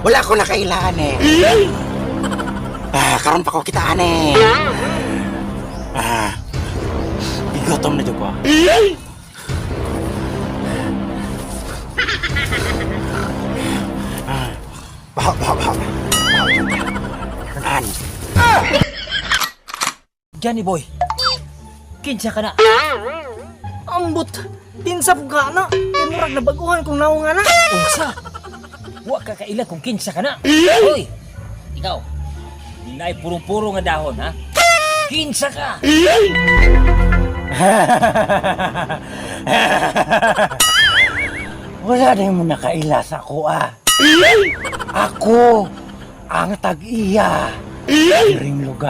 Wala ko nakailan eh. Ah, karon pa ko kitaan eh. Ah. Gigotom na jud ko, ah. Ah. Baho, baho, baho. An. Johnny boy. Kinsa ka na? Ambot, tinsa po ka na. Kay murag nabaguhan kong naong nga na. Unsa? Wa ka kaila kung kinsa ka na. Hoy! Ikaw. Dinay purong-puro nga dahon, ha? Kinsa ka? Wala na mo nakaila sa ako ah. Ako ang tag-iya. Diring lugar.